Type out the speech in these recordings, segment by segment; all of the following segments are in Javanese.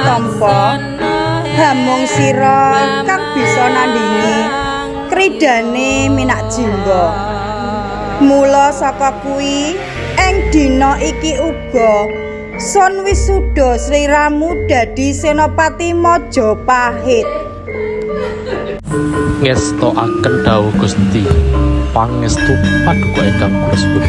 tampa. Hamung sira kang bisa nandhingi kridane Minak Jingga. Mula saka kuwi ing dina iki uga sun wisuda sliramu dadi senopati Majapahit. Ngestoaken dawuh Gusti, pangestu paduka ingkang kula suwun.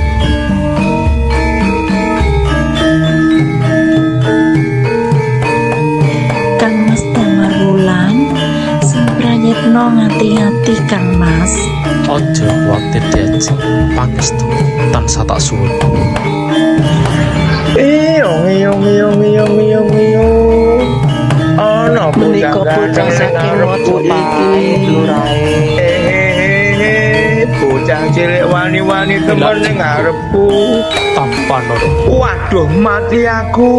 Kang Mas Damar Wulan, sing prayitna ngati-ati Kang Mas. Aja kuwatir Diajeng, pangestu tansah tak suwun. Iyong iyong iyong iyong iyong iyong. Ana Menika bocah bocah ganteng saking ngarepku iki. Majapahit lurae. Eh, bocah cilik wani-wani temen ning ngarepku. Tampa noro. Waduh, mati aku.